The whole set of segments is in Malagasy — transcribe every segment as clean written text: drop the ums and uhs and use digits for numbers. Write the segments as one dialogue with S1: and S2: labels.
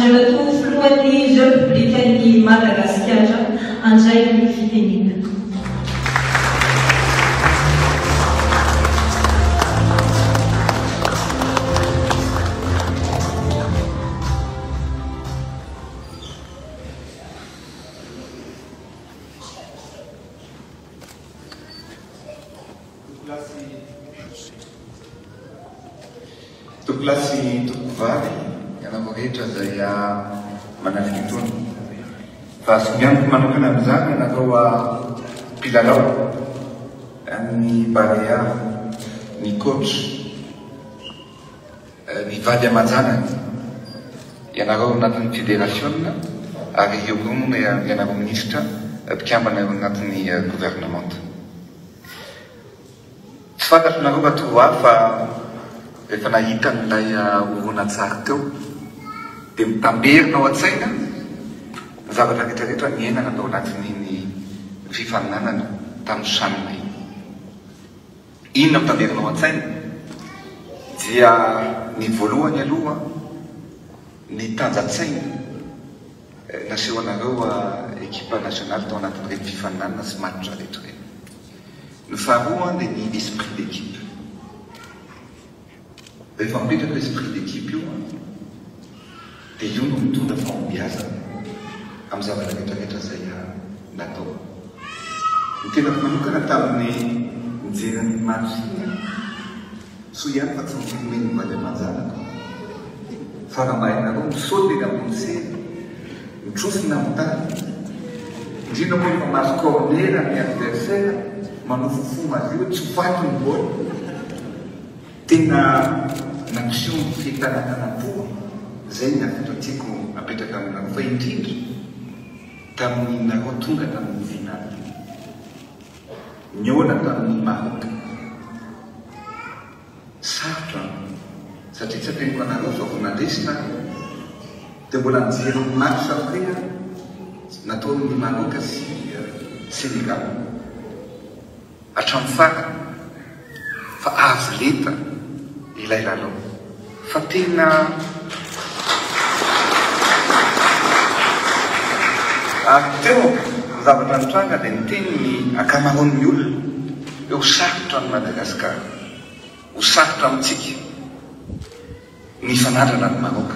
S1: Andriamatoa Filohan'ny Repoblikan'i Madagasikara handray ny fitenenana.
S2: Tompokolahy sy tompokovavy, ianareo rehetra izay manatrika itony. Fa asonganiko manokana amin'izany ianareo mpilalao, ny Barea, ny coach, ny vady aman-janany, ianareo ao anatin'ny federasiona ary eo koa moa ianareo minisitra mpikambana eo anatin'ny governemanta. Tsy fantatro nareo raha toa ahy fa rehefa nahita an'ilay horonantsary teo dia mitamberina ao an-tsaina ny zavatra rehetra rehetra niainana tao anatin'iny fifaninanana tamin'ny Chan iny. Inona mitamberina ao an-tsaina? Dia ny voalohany aloha ny tanjan-tsaina nasehonareo ekipa nasionaly tao anatin'ireny fifaninanana sy match rehetra ireny. Ny faharoa dia ny esprit d'équipe. Rehefa mipetraka io esprit d'équipe io dia io no mitondra fahombiazana amin'ny zavatra rehetra rehetra izay natao. Ny tenako manokana tamin'ny nijery an'iny match iny, soa ihany fa tsy ni-filmer ny vady aman-janako fa raha mba hainareo mi-saute eny ambony seza, mitrosona amin'ny tany, indrindra moa rehefa mahazo corner ny adversaire, manao fofoma azy io hoe tsy ho faty ny baolina. Tena nampiseho ny fientanantanam-po izay ny hafatra tiako apetraka aminareo fa indrindra tamin'ny nareo tonga tamin'ny finale nihaona tamin'ny Maroc. Sarotra an! Satria tsy afeniko anareo fa vao nandresy nareo dia mbola nijery ny match après aho nataon'ny Maroc sy Sénégal. Hatramin'ny farany fa avo lenta ilay lalao fa tena ary teo ny zavatra nitranga dia niteny ny ankamaroan'ny olona hoe ho sarotra an'i Madagasikara, ho sarotra amintsika. Nifanandrana ny Maroc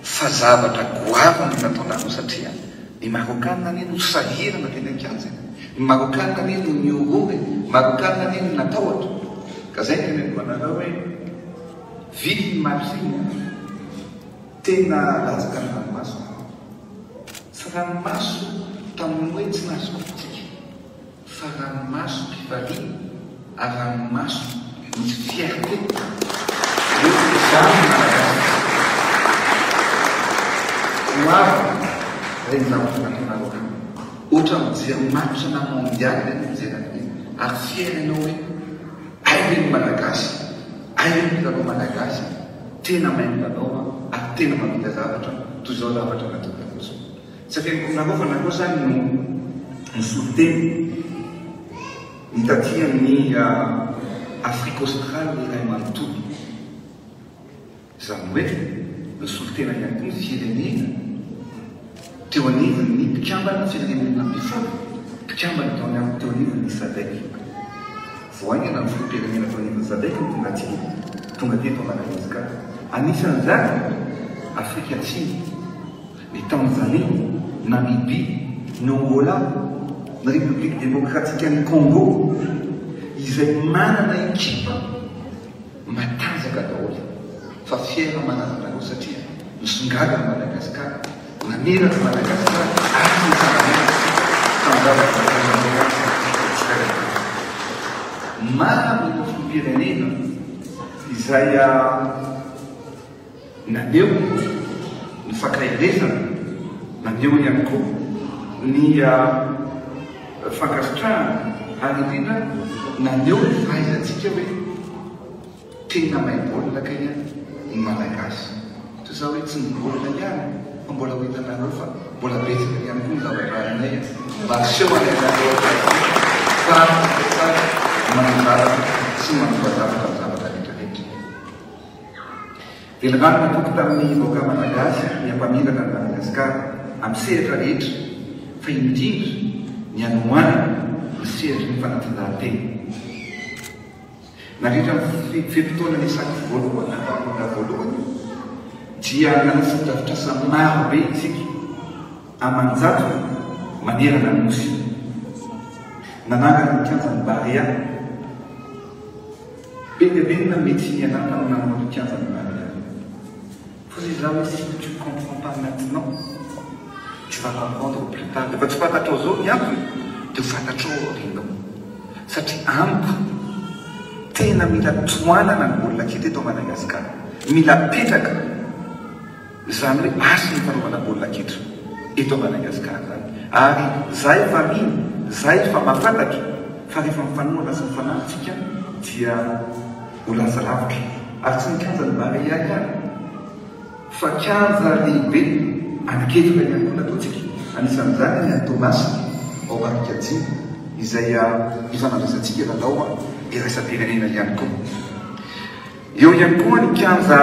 S2: fa zavatra goavana no nataonareo satria ny Marokana anie no sahirana teny an-kianja e! Ny Marokana anie no nihorohoro e! Ny Marokana anie no natahotra! Ka zay no teneniko anareo hoe vita iny match iny an! Tena latsaka ny ranomaso. Tsy ranomaso tamin'ny hoe tsy nahazo coupe tsika. Fa ranomaso mpifaliana ary ranomaso misy fierté hoe izaho no Malagasy. Goavana ireny zavatra nataonareo ireny. Ohatran'ny mijery match na mondial ireny mijery an'ireny ary fier ianao hoe hay ve ny Malagasy, hay ve ny mpilalao Malagasy tena mahay milalao ary tena mahavita zavatra toy izao zavatra nataonareo izao. Tsy afeniko aminareo fa nareo zany no nisolo tena ny taty amin'ny Afrique Australe iray manontolo. Izany hoe nisolo tena ihany koa ny firenena teo anivon'ny mpikambana firenena 16 mpikambana teo anivon'ny teo anivon'ny SADC. Vao haingana ny filoham-pirenena teo anivon'ny SADC no tonga aty tonga teto Madagasikara. Anisan'izany Afrika Atsimo. Ny Tanzania, Namibia, ny Angola, ny Repoblika Demokratikan'i Congo, izay manana ekipa matanjaka daholo. Fa fier manana anareo satria nisongadina Madagascar, nanerana Madagascar ary nitsanganana isika tamin'ny zavatra nataonareo tsirairay avy. Maro ireo filoham-pirenena izay Naneho ny fankaherezana, naneho ihany koa ny fankasitrahana ary indrindra naneho ny fahaizantsika hoe tena mahay baolina kay ny Malagasy. Toy izao hoe tsy ny baolina ihany fa mbola ho hitanareo fa mbola betsaka ihany koa ny zavatra hainay mba aseho any aminareo fa tsara manao zavatra sy manova zavatra amin'ny zavatra rehetra rehetra. Velirano nataoko tamin'ny vahoaka Malagasy ny hampamiratra an'i Madagasikara amin'ny sehatra rehetra fa indrindra ny hanohanana ny sehatry ny fanatanjahantena. Nandritra ny fe-potoana niasako voalohany tamin'ny mandat voalohany dia nanao fotodrafitrasa maro be isika aman-jatony manerana ny Nosy. Nanangana ny kianjan'ny Barea. Be dia be ny nanome tsiny anah tamin'ny nanao ny kianjan'ny Barea. Fa hoy izaho hoe si tu comprends pas maintenant, tu vas comprendre plus tard. Rehefa tsy fantatrao izao ny antony dia ho fantatrao aoriana ao. Satria amiko tena mila tohanana ny baolina kitra eto Madagasikara. Mila apetraka izany hoe hasin'ny fanaovana baolina kitra eto Madagasikara izany. Ary za efa mino, za efa mahafantatra fa rehefa mifanohana sy mifanampy tsika dia ho lasa lavitra. Ary tsy ny kianjan'i Barea ihany fa kianja lehibe anankiefatra ihany koa nataontsika. Anisan'izany ny any Toamasina, ao Barikadimy, izay efa nandraisantsika lalao iraisam-pirenena ihany koa. Eo ihany koa ny kianja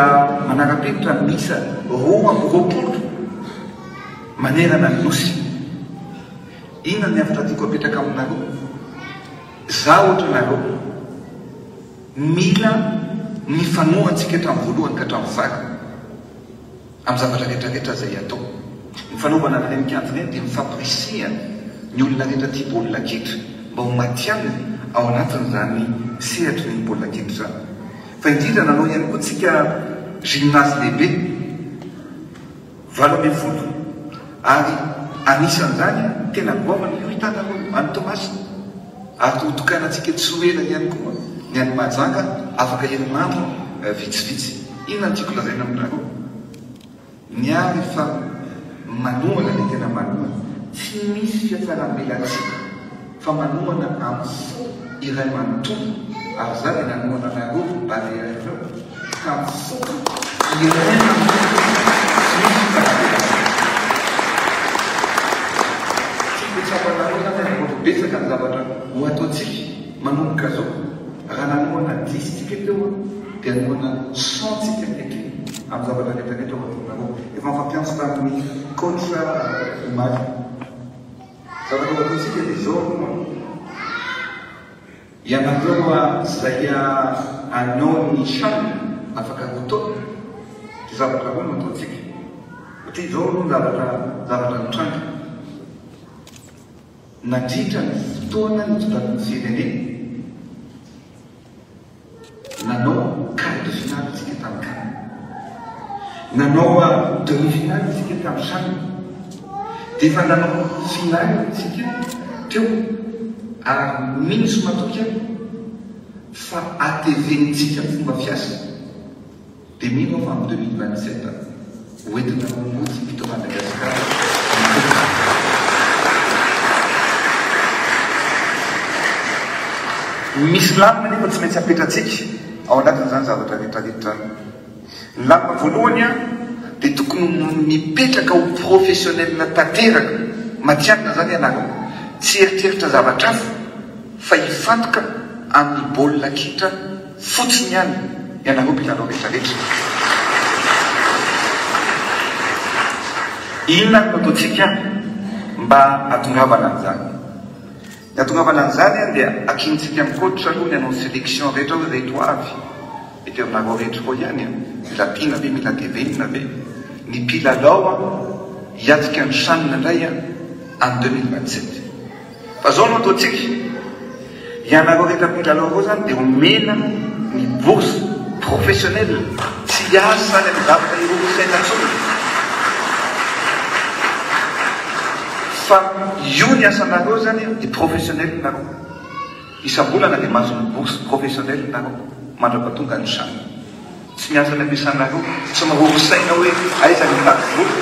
S2: manara-penitra miisa 22 manerana ny Nosy. Inona ny hafatra tiako apetraka aminareo? Za ohatranareo. Mila mifanohantsika hatramin'ny voalohany ka hatramin'ny farany amin'ny zavatra rehetra rehetra izay atao. Ny fanaovana an'ireny kianja ireny dia mifampirisihana ny olona rehetra tia baolina kitra mba ho matihanina ao anatin'izany sehatry ny baolina kitra izany. Fa indrindra nanao ihany koa tsika gymnase lehibe. 18 ary anisan'izany tena goavana io hitanareo io any Toamasina ary ho tokanantsika tsy ho ela ihany koa ny any Mahajanga afaka herinandro vitsivitsy. Inona no tiako lazaina aminareo? Ny ahy rehefa manohana dia tena manohana, tsy misy fihatsaram-belatsihy fa manohana amin'ny fo iray manontolo ary za dia nanohana anareo ry Barea ireo tamin'ny foko iray manontolo tsy misy fihatsaram-belatsihy. Tiako ho tsapanareo zany ary mbola betsaka ny zavatra ho ataontsika manomboka zao. Raha nanohana dix tsika teo dia hanohana cent tsika ankehitriny amin'ny zavatra rehetra rehetra ho ataonareo. Efa nifampiantso tamin'ny coach omaly. Zavatra ho ataontsika dia izao aloha an! Ianareo izay hanao ny chan afaka roa taona dia zavatra roa no ataontsika. Satria izao aloha ny zavatra zavatra nitranga. Nandritra ny fotoana nitondrako ny firenena, Nanao quart de finale isika tamin'ny can. Nanao demi finale isika tamin'ny chan. Dia efa nanao finale isika teo ary mino sy matoky aho fa atevenintsika ny fomba fiasa. Dia mino aho fa amin'ny 2027 ho entina mody eto Madagasikara ny coupe. Misy lamina anefa tsy maintsy apetratsika ao anatin'izany zavatra rehetra rehetra izany. Ny lamina voalohany dia tokony mipetraka ho professionnel tanteraka, matihanina izany ianareo, tsy hieritreritra zavatra hafa fa hifantoka amin'ny baolina kitra fotsiny ihany ianareo mpilalao rehetra rehetra. Inona ary no ataontsika mba hahatongavana an'izany? Ny hahatongavana an'izany dia akintsika amin'ny coach aloha ny hanao selection rehetra hoe ireto avy, mety aminareo rehetra koa ihany, mila ampiana ve, mila tevenina ve? Ny mpilalao hiatrika ny CHAN indray en 2027. Fa zao no ataontsika, ianareo rehetra mpilalao ireo zany dia omena ny bourse professionnel, tsy hiasa any amin'ny zavatra iroro saina intsony, fa io ny asanareo zany dia professionnel nareo, isam-bolana dia mahazo ny bourse professionnel nareo mandra-pahatonga ny chan. Tsy miasa any am-piasanareo, tsy miroro saina hoe aiza ny mitady vola,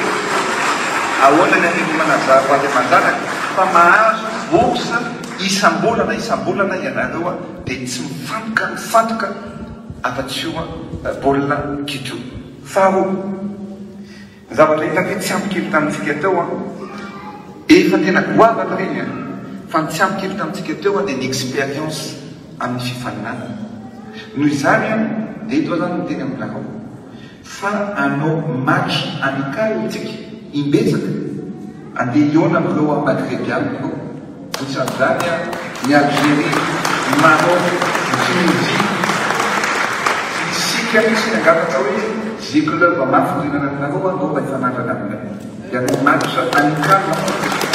S2: ahoana ny hamelomana vady aman-janaka, fa mahazo bourse isam-bolana isam-bolana ianareo dia tsy mifantoka mifantoka afa-tsy io baolina kitra io. Faharoa, ny zavatra hitako hoe tsy ampy kely tamintsika teo an, efa tena goavana ireny an, fa ny tsy ampy kely tamintsika teo an dia ny expérience amin'ny fifaninanana. Noho izany an, dia eto aho izany miteny aminareo, fa hanao match amical tsika imbetsaka, andeha hihaona amin'ireo Maghrebiana ireo, anisan'izany ny Algerie, ny Maroc, ny Tunisie. Isika mihitsy nangataka hoe ze club mafy indrindra aminareo andao mba hifanandrana aminay. Dia hanao match amical tsika.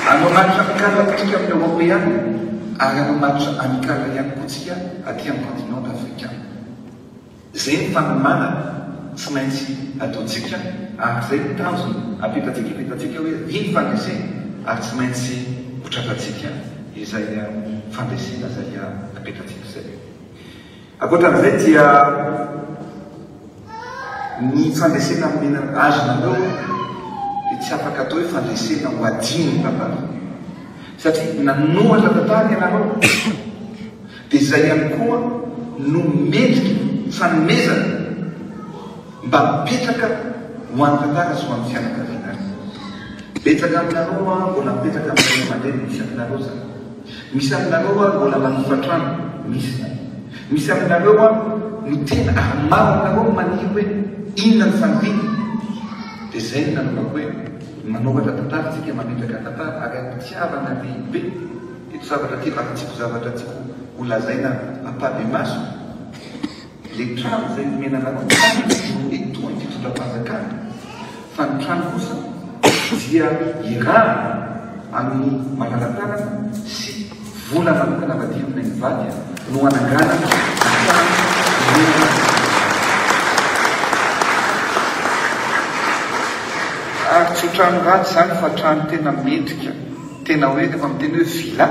S2: Hanao match amical koa tsika amin'ny Eoropeana ary hanao match amical ihany koa tsika aty amin'ny continent africain. Izay ny fanomanana tsy maintsy ataontsika ary izay ny tanjona apetratsika apetratsika hoe ry ny fandresena ary tsy maintsy ho tratrantsika izay fandresena izay apetratsika izay. Ankoatran'izay dia ny fandresena nomena azonareo dia tsy afaka atao hoe fandresena ho adino ny tantara. Satria nanohatra tantara ianareo dia izay ihany koa no mendrika fanomezana mba mipetraka ho an'ny tantara sy ho an'ny fianakavianareo. Betsaka aminareo mbola mipetraka amin'ny ray aman-dreny, misy aminareo izany. Misy aminareo ary mbola manofa trano, misy izany. Misy aminareo ary no tena, ary maro aminareo no maniry hoe inona ny faniriana. Dia izay no nanaovako hoe manoratra tantara isika, mametraka tantara ary am-pitiavana lehibe. Ito zavatra tiako, ary tiako zavatra tiako ho lazaina ampahibemaso. Ilay trano izay nomena anareo ny tany no etoan'ny fitondram-panjakana fa ny trano kosa dia irahana amin'ny malala-tanana sy vola manokana avy aty aminay mivady no ananganana ny trano nomena anareo. Ary tsy ho trano ratsy izany fa trano tena mendrika, tena hoe rehefa miteny hoe villa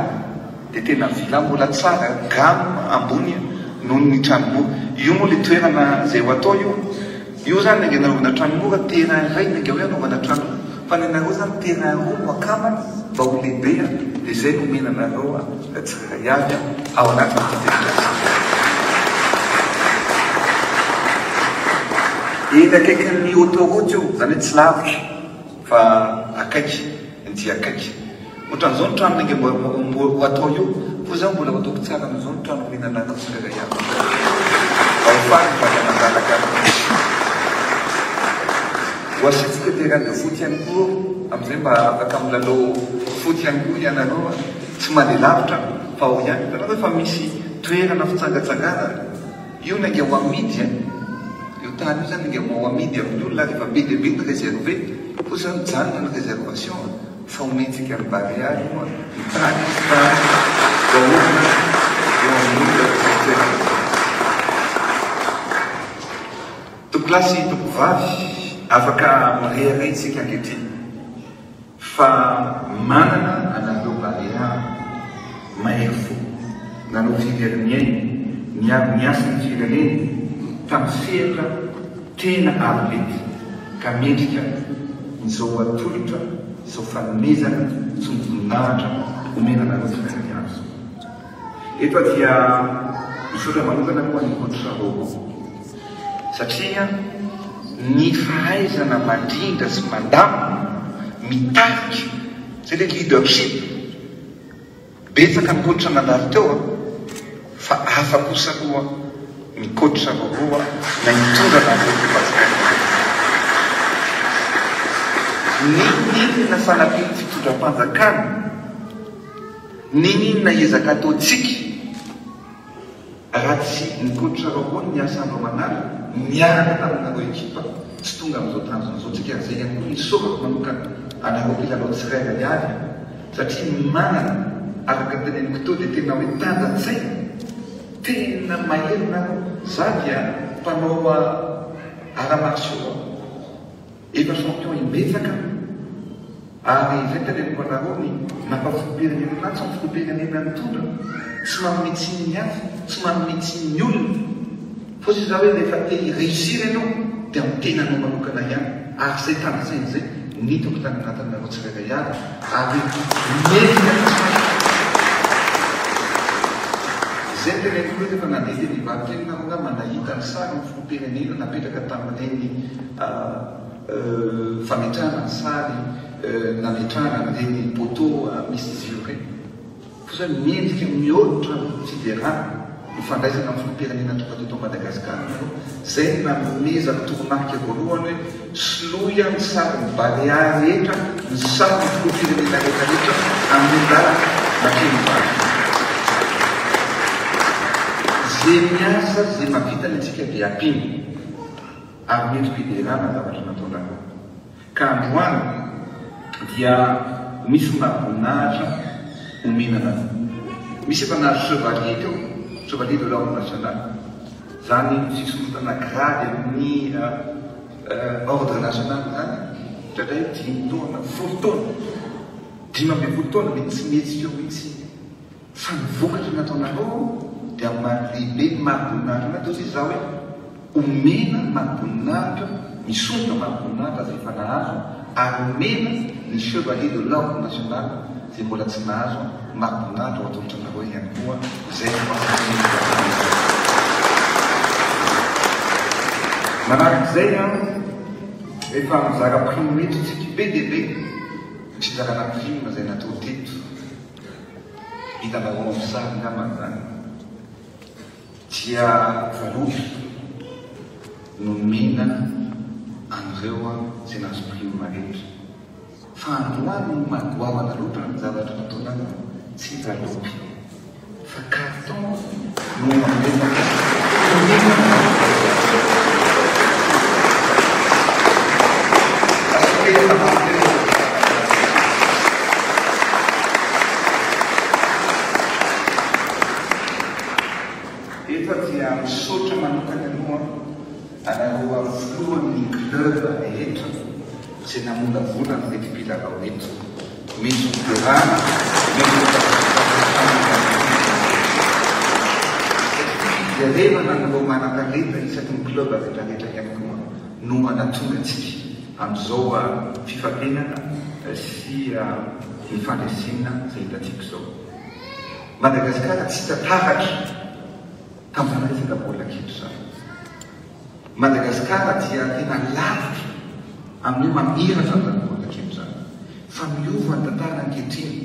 S2: Dia tena villa mbola tsara, gamme ambony noho ny trano mora. Io moa ilay toerana izay ho atao io. Io izany ainga anaovana trano mora, terrain iray no ainga hoe anaovana trano mora. Fa ny anareo izany terrain roa no akambana mba ho lehibe dia izay no omena anareo tsirairay avy ao anatin'ity tetikasa ity. Eny akaikin'ny autoroute io, izany hoe tsy lavitra fa akaiky dia akaiky. Ohatran'izao ny trano ainga mbo ho atao io, fa zaho mbola ho ataoko tsara amin'izao ny trano omena anareo tsirairay avy. Mba ho faly ny vady aman-janaka. Ho asiantsika terrain de foot ihany koa amin'izay mba afaka milalao foot ihany koa ianareo, tsy mandeha lavitra fa ao ihany. Hitanareo fa misy toerana fitsangatsanganana, io ny ainga ho amidy e. Io tany io zany ainga mba ho amidy amin'ny olona ary efa be dia be ny réservé, koa zany mijanona ny réservation. Fa omentsika ny Barea aloha ny tany sy tany vaorina eo amin'ny olona izay toerana izay. Tompokolahy sy tompokovavy, afaka mirehareha isika ankehitriny fa manana anareo Barea mahery fo, nanao fivery ny ainy, niaro ny hasin'ny fireneny tamin'ny sehatra Tena avo lenta ka mendrika izao atolotra izao fanomezana sy ny voninahitra omena anareo tsirairay avy izao. Eto aho dia misaotra manokana aloha an'i Coach Rôrô satria ny fahaizana mandrindra sy mandamina, mitarika, izay ilay leadership, Betsaka ny coach nandalo teo an! Fa hafa kosa aloha ny coach Roro a! Na hitondra anareo ekipa tsirairay. N'inon'inona fanampian'ny fitondram-panjakana, n'inon'inona ezaka ataontsika, Raha tsy ny coach Roro niasa andro aman'alina niaraka taminareo ekipa tsy tonga amin'izao tanjona izao tsika ary izay ihany koa ny isaorako manokana anareo mpilalao tsirairay avy satria manana araka ny teneniko teo dia tena hoe tanja-tsaina tena mahery nareo za dia mpanao arts martiaux Efa champion imbetsaka aho ary izay no teneniko anareo ny nampa filoham-pirenena anahy tsy ny filoham-pirenena nitondra tsy manome tsiny ny hafa tsy manome tsiny ny olona fa hoy za hoe rehefa te hi réussir ianao dia amin'ny tenanao manokana ihany ary izay tanjotsaina izay no hitako tany anatinareo tsirairay avy ary mendrika tsara izay no teneniko hoe rehefa nandeha teny Ivato teny nareo angamba nahita ny sarin'ny filoham-pirenena napetraka tamin'ireny fametrahana ny sary nametrahana an'ireny poteau misy jiro ireny. Fa zany mendrika mihoatra ny fiderana. ny fandraisana ny filoham-pirenena tonga teto Madagasikara nareo. Zay no nanomezako toromarika voalohany hoe soloy ny sarin'ny Barea rehetra ny sarin'ny filoham-pirenena rehetra rehetra amin'io lalana makeny Ivato io. Ze miasa, ze mavita ny antsika dia ampiana ary mendri-piderana ny zavatra nataonareo. Ka androany dia misy mari-boninahitra omena anareo. Misy efa nahazo chevalier teo, chevalier de l'ordre national. Izany fisondrotana grade amin'ny ordre national izany, indraindray dimy taona, folo taona, 15 taona mety tsy mihetsika eo mihitsy. Fa ny vokatra nataonareo dia amin'ny maha lehibe ny mari-boninahitra anay, dia hoy izaho hoe, omena mari-boninahitra, misondrotra mari-boninahitra izay efa nahazo, ary omena ny Chevalier de l'Ordre National izay mbola tsy nahazo mari-boninahitra ho atolotra anareo ihany koa izay fampiofanana izay. Manaraka izay, efa mizara prime eto isika, be dia be ny fizarana prime izay natao teto. Hitanareo amin'ny sary angamba izany. Dia valopy nomena an'ireo izay nahazo prime rehetra. Fa androany no maha goavana loatra ny zavatra nataonareo, tsy valopy fa carton no nomena nomena anareo. Eto dia misaotra manokana aloha anareo filohan'ny club rehetra izay namolavola an'ireto mpilalao ireto. Mendrika hoderana, mendrika fankasitrahana. Fijerevana an'ireo manan-talenta isaky ny club rehetra rehetra ihany koa no manatonga antsika amin'izao fifantenana sy ny fandresena izay hitantsika izao. Madagasikara tsy hita taratra tamin'izany resaka baolina kitra izany. Madagasikara dia tena lavitra amin'ny hoe mamiratra amin'izany baolina kitra izany. Fa miova ny tantara ankehitriny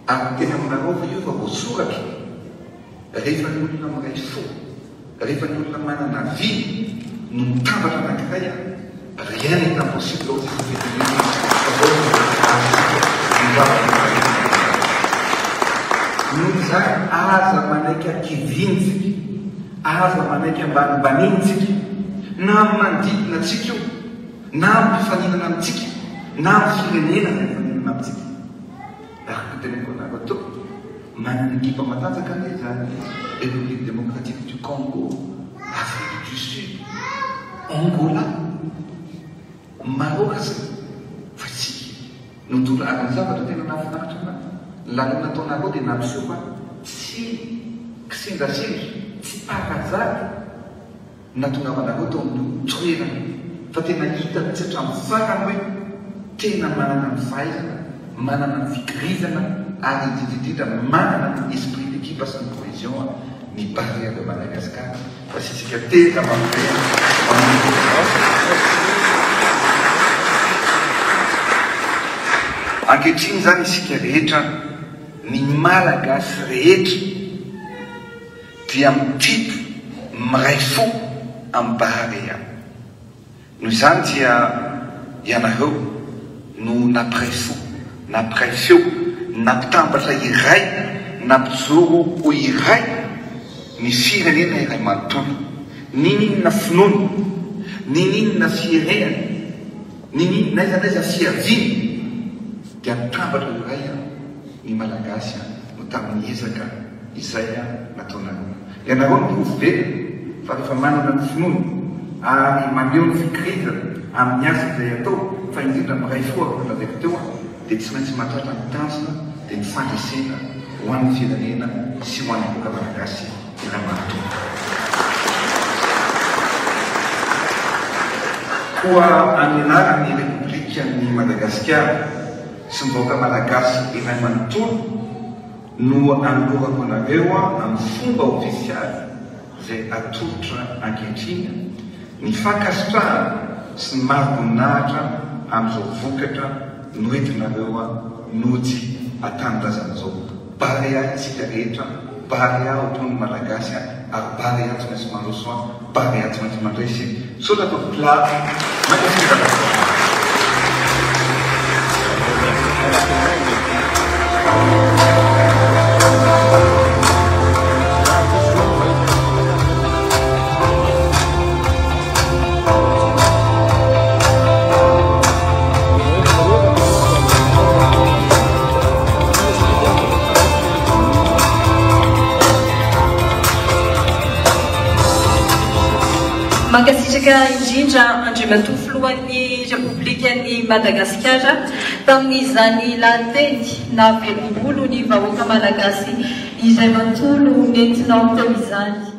S2: ary miteny aminareo fa io efa voasoratra rehefa ny olona miray fo. Rehefa ny olona manana vy no mitambatra anankiray an, rien n'est impossible hoy Jesosy Federico fa zao no azontsika ny zavatra rehetra. Noho izany aza manaiky ankiviantsika, aza manaiky ambanimbanintsika, na amin'ny manodidina antsika io, na amin'ny mpifaninana amintsika, na amin'ny firenena izay mifaninana amintsika. Ary koa teneniko anareo tompoko, manana ekipa matanjaka anie izany République Démocratique du Congo, Afrique du Sud, Angola, Maroc aza fa isika no nitondra ary ny zavatra tena nahafinaritra anahy, ny lalao nataonareo dia nampiseho fa tsy kisendrasendra, tsy par hasard, Nahatongavanareo tao amin'io toerana io fa tena hita mihitsy hatramin'ny farany hoe tena manana ny fahaizana, manana ny fikirizana ary indrindra indrindra manana ny esprit d'équipe sy ny cohésion ny Barea de Madagascar fa tsy isika tena manome Ankehitriny izany isika rehetra, ny Malagasy rehetra, dia mitety miray fo amin'i Barea. Noho izany dia ianareo no nampiray fo, nampiray feo, nampitambatra iray, nampijoro ho iray ny firenena iray manontolo. N'inon'inona finoana, n'inon'inona firehana, n'inon'inona n'aiza n'aiza fiaviana dia mitambatra ho iray ny Malagasy no tamin'ny ezaka izay nataonareo. Ianareo no porofo velona fa rehefa manana ny finoana ary maneho ny fikirizana amin'ny asa izay atao fa indrindra miray fo araka ny lazaiko teo dia tsy maintsy mahatratra ny tanjona dia ny fandresena ho an'ny firenena sy ho an'ny vahoaka Malagasy iray manontolo. Koa amin'ny anaran'ny Repoblikan'i Madagasikara sy ny vahoaka Malagasy iray manontolo no anolorako anareo amin'ny fomba ofisialy izay atolotra ankehitriny ny fankasitrahana sy ny mari-boninahitra amin'izao vokatra noentinareo nody an-tanindrazana izao. Barea isika rehetra. Barea ho mpon'ny Malagasy ary Barea tsy maintsy mandroso Barea tsy maintsy mandresy. Misaotra tompokolahy. Mankasitraka tompoko.
S1: Mankasitraka indrindra Andriamatoa Filohan'ny Repoblikan'i Madagasikara tamin'izany lahateny nahavelom-bolo ny vahoaka Malagasy izay manontolo nentinao teo izany.